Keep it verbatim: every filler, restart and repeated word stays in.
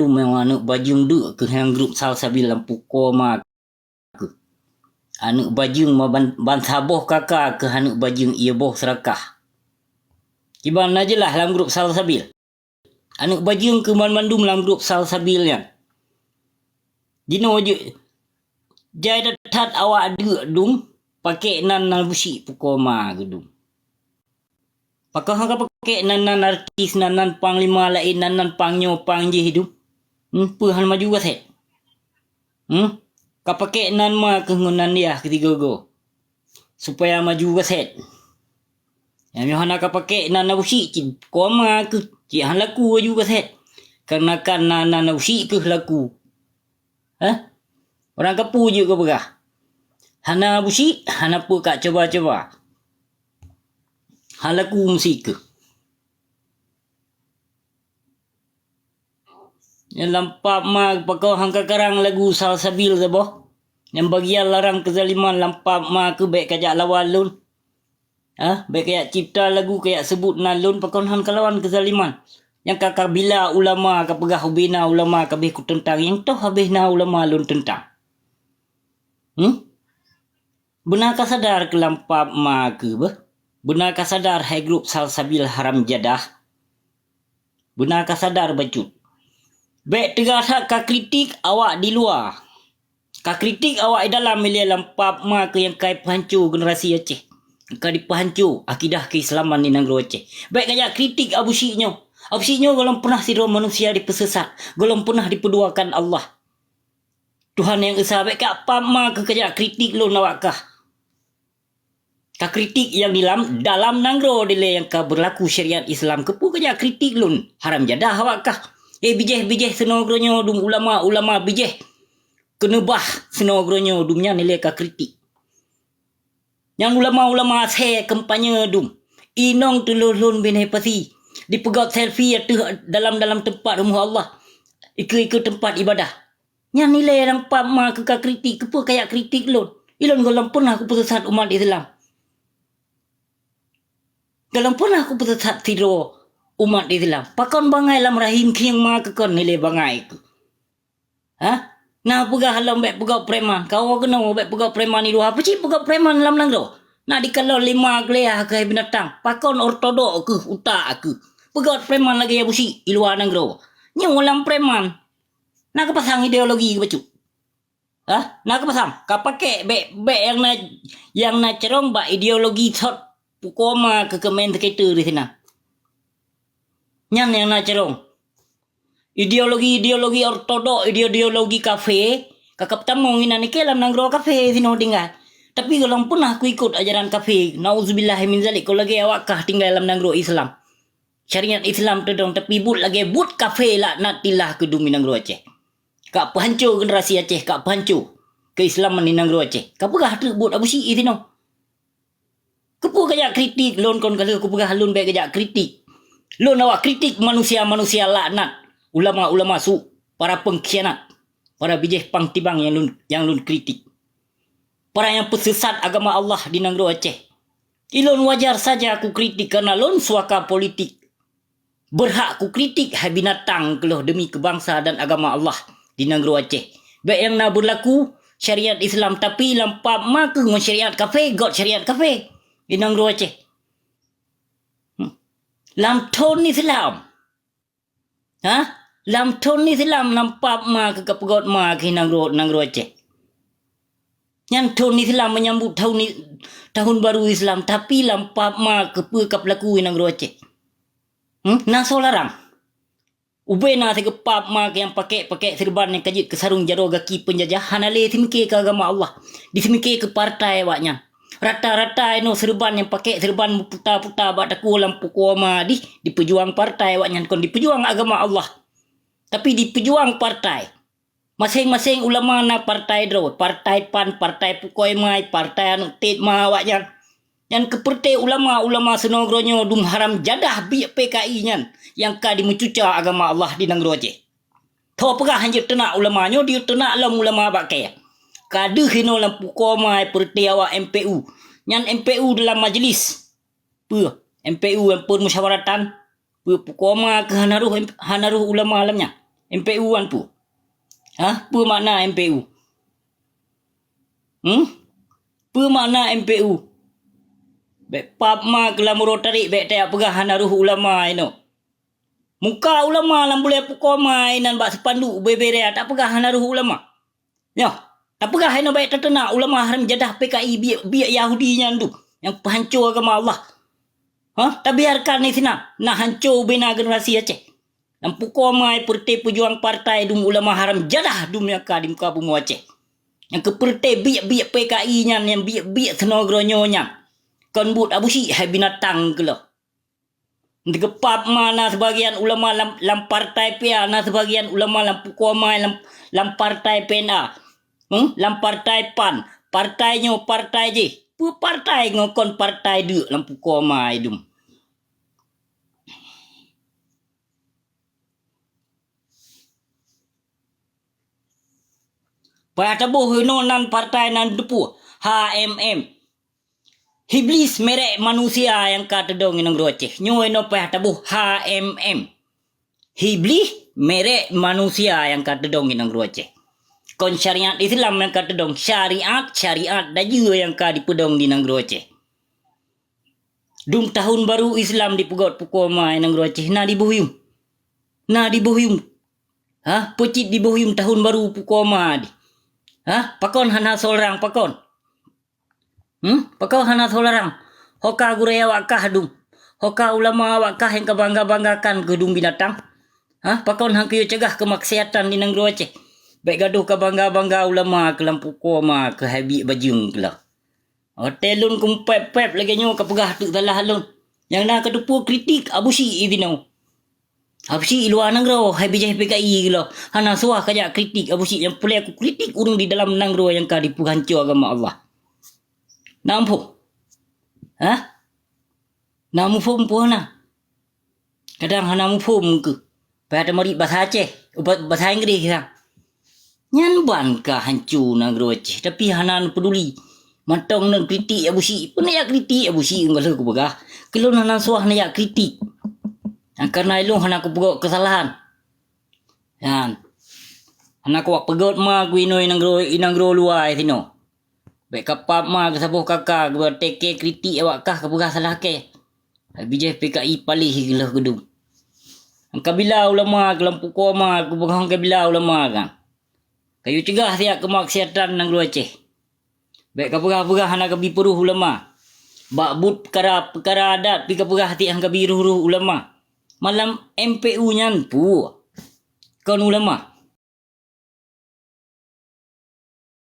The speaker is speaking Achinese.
mandum nyang aneuk bajeueng deuk keuh nyang grup Salsabil lam pukoe ma keuh. Aneuk bajeueng ma ban, ban saboh kaka keuh aneuk bajeueng ié boh seurakah. Kiban na jeulaih lam grup Salsabil. Aneuk bajeueng keuh ban mandum lam grup Salsabil nyan. Jinoe jeuet jai that-that awak deuk dum, pakek nan na busyik pukoe ma keuh dum. Pakon hana ka pakek nan, nan artis, nan, nan panglima laén, nan, nan pang nyoe, pang jih dum? Hmm, peue hana maju gasét? Hmm? Ka pakek nan ma keuh ngon nan yah keuh sigoe-goe, supaya maju gasét. Nyang nyoe hana ka pakek nan na busyik, cit pukoe ma keuh, cit hana laku aju gasét. Kareuna kan nan, nan na busyik keuh laku. Hah? Urang kapeue jeuet geupeugah, hana busyik, hana peue ka cuba-cuba. Hana laku meusikeuh. Nyang lam pap ma pakon hana ka karang lagu Salsabil saboh. Nyang bagian larang keuzaliman lam pap ma keuh bék kajak lawan lôn. Ah, bék kajak cipta lagu, kajak seubut nan lôn, pakon hana kalawan keuzaliman. Nyang ka, ka bila ulama, ka peugah ubena ulama, ka beh kuteuntang, nyang toh habéh na ulama lôn teuntang. Hmm? Beuna ka sadar keu lam pap ma keuh beuh? Beuna ka sadar hai grup Salsabil haram jadah? Beuna ka sadar bacut? Bék teuga that ka kritik awak di luwa. Ka kritik awak i dalam ilée lam pap ma keuh nyang ka ipeuhanco generasi Aceh, nyang ka dipeuhanco akidah keislaman di nanggroe Aceh. Bék kajak kritik Abu Syik nyoe. Abu Syik nyoe gohlom peunah sidroe manusia dipeusesat, gohlom peunah dipeuduakan Allah, Tuhan nyang Esa. Bék kajak pap ma keuh kajak kritik lôn awak kah. Ka kritik nyang di lam, dalam nanggroe dilée nyang ka beurlaku syariat Islam, keupeue kajak kritik lôn? Haram jadah awak kah. Eh, bijéh-bijéh seunoe geuronyoe dum, ulama-ulama bijéh keuneubah seunoe geuronyoe dum, nyan ilée ka kritik. Nyang ulama-ulama asée kampanye dum, inong teulheueh lôn binéh pasi, dipeugét selfie ateueh dalam-dalam teumpat rumoh Allah, ikeue-ikeue teumpat ibadah. Nyan ilée lam pap ma keuh ka kritik, keupeue kajak kritik lôn? Ilôn gohlom peunah kupeusesat umat Islam. Gohlom peunah kupeusesat sidroe umat Islam. Pakon bangai lam rahim khieng ma keuh kon ilée bangai keuh? Hah? Na peugah lom bék peugét preman. Kawoe keunoe bék peugét preman i luwa. Peucit peugét preman lam nanggroe? Na dikalon lima geuleha keuhai binatang. Pakon ortodok keuh utak keuh? Peugét preman lagée Abu Syik i luwa nanggroe. Nyoe lam preman. Na keupasang ideologi keuh bacut? Hah? Na keupasang? Ka pakek bék, bék nyang na, nyang na carông bak ideologi sot pukoe ma keuh keumen seukete di sinan. Nyan nyang na carông. Ideologi-ideologi ortodok, ideologi kafé, ka, ka peutamong inan ikée lam nanggroe kafé sinoe tinggai. Tapi gohlom peunah kuikot ajaran kafé, nauzubillahi min zalik, kon lagée awak kah tinggai lam nanggroe Islam. Syariat Islam teudong, tapi buet lagée buet kafé laknatillah keu dum i nanggroe Aceh. Ka peuhanco generasi Aceh, ka peuhanco keislaman di nanggroe Aceh. Ka peugah treuk buet Abu Syik sinoe. Keupeue kajak kritik lôn kon ka lheueh kupeugah lôn bék kajak kritik? Lôn awak kritik manusia-manusia laknat, ulama-ulama su, para peungkhianat, para bijéh pang tibang nyang lôn, nyang lôn kritik. Para nyang peusesat agama Allah di nanggroe Aceh. Ilôn wajar saja kukritik kareuna lôn suaka politik. Beurhak kukritik hai binatang keuloh demi keu bansa dan agama Allah di nanggroe Aceh. Bék nyang na beurlaku syariat Islam, tapi lam pap ma keuh ngon syariat kafé, göt syariat kafé di nanggroe Aceh. Hmm. Lam thon Islam. Hah? Lam thon Islam lam pap ma keuh ka peugöt ma keuh nanggroe, nanggroe Aceh. Nyan thon Islam menyambut tahun i-, tahun baru Islam, tapi lam pap ma keuh peue ka peulaku i nanggroe Aceh. Hmm? Na soe larang? Ubé na sigeupap ma keuh nyang pakek-pakek seureuban nyang ka jeuet keu sarong jaroe gaki peunjajah, hana lé simike keu agama Allah. Disimike keu partai awaknyan. Rata-rata inoe seureuban nyang pakek seureuban meuputa-puta bak takue lam pukoe ma dih, dipeujuang partai awaknyan, kon dipeujuang agama Allah. Tapi dipeujuang partai. Maséng-maséng ulama na partai droe, partai pan, partai pukoe ma, partai aneuk tet ma awaknyan. Nyan keupeureuté ulama-ulama sinoe geuronyoe dum haram jadah biek P K I nyan nyang ka dimeucuca agama Allah di nanggroe Aceh. Tho peugah hanjeuet teunak ulama nyoe, diyue teunak lom ulama bak kée. Ka deuh inoe lam pukoe ma peureuté awak M P U. Nyan M P U dalam majlis. Peue? M P U, Mpeuet Musyawaratan. Peue pukoe ma keuh hana roh, hana roh ulama lam nyan? M P U nyan peue? Hah? Peue makna M P U? Hmm? Peue makna M P U? Bék pap ma keu lam uroe tarék bék tajak peugah hana rôh ulama inoe. Muka ulama lam bulée pukoe ma inan bak sipanduk bubé-bubé raya tapeugah hana rôh ulama. Nyoe, tapeugah inoe bék tateunak ulama haram jadah P K I biek-biek Yahudi nyan dum nyang peuhanco agama Allah. Hah? Tabiarkan ni sinan na hanco bina generasi Aceh. Lam pukoe ma peureute peujuang partai dum ulama haram jadah dum nyang ka di muka bumoe Aceh. Nyang keu peureute biek-biek P K I nyan, nyang biek-biek seunoe geuronyoe nyan. Kon buet Abusyik hai binatang keuloe. Teugeupap ma na sibagian ulama lam, lam partai P A, na sibagian ulama lam pukoe ma lam, lam partai P N A. Hmm? Lam partai PAN, partai nyoe, partai jih. Peue partai ngon kon partai deuk lam pukoe ma dum. Payah taboh inoe nan partai nan teupeue, H M M. Iblis merek manusia nyang ka teudong di nanggroe Aceh. Nyoe inoe payah taboh H M M. Iblis merek manusia nyang ka teudong di nanggroe Aceh. Kon syariat Islam nyang ka teudong, syariat-syariat dajeue nyang ka dipeudong di nanggroe Aceh. Dum tahun baru Islam dipeugot pukoe ma di nanggroe Aceh, na diboh yuem. Na diboh yuem. Hah? Peue cit diboh yuem tahun baru pukoe ma di? Hah? Pakon hana soe larang, pakon? Hmm? Pakon hana soe larang? Ho ka gurée awak kah dum. Ho ka ulama awak kah nyang ka bangga-banggakan keu dum binatang. Hah? Pakon han keu yue cegah keumaksiatan di nanggroe Aceh? Bék gadoh ka bangga-bangga ulama keu lam pukoe ma keu hai biek bajeueng keuloe. Watée lôn kumpép-pép lagée nyoe ka peugah teuk salah lôn. Nyang na ka teupeue kritik Abusyik i binoe. Abusyik i luwa nanggroe, hai bijéh P K I keuloe. Hana suah ka jak kritik Abusyik nyang peureulée kukritik ureuëng di dalam nanggroe nyang ka dipeuhanco agama Allah. Na muphom? Hah? Na muphom peue hana? Kadang hana muphom keuh. Payah tamarit basa Aceh, ba-, basa Inggréh sang. Nyan ban ka hanco nanggroe Aceh, tapi hana neupeuduli. Mantong neukritik Abusyik, peue neujak kritik Abusyik ngon lheueh kupeugah. Keu lôn hana suah neujak kritik. Nyang kareuna ilôn hana kupeugot keusalahan. Nyan. Hana kuwak peugot ma ku inoe i nanggroe, i nanggroe luwa sinoe. Bék kapap ma keu saboh kaka keu teuke kritik awak kah kapeugah salah kée. Hai bijéh P K I paléh keuloh keudum. Nyang kabila ulama keu lam pukoe ma kupeugah nyang kabila ulama kan. Ka yue cegah siat keumaksiatan nanggroe Aceh. Bék kapeugah-peugah hana kabi peuruh ulama. Bak buet peukara-peukara adat pi kapeugah tiek han kabi ruh-ruh ulama. Malam M P U nyan peue? Kon ulama.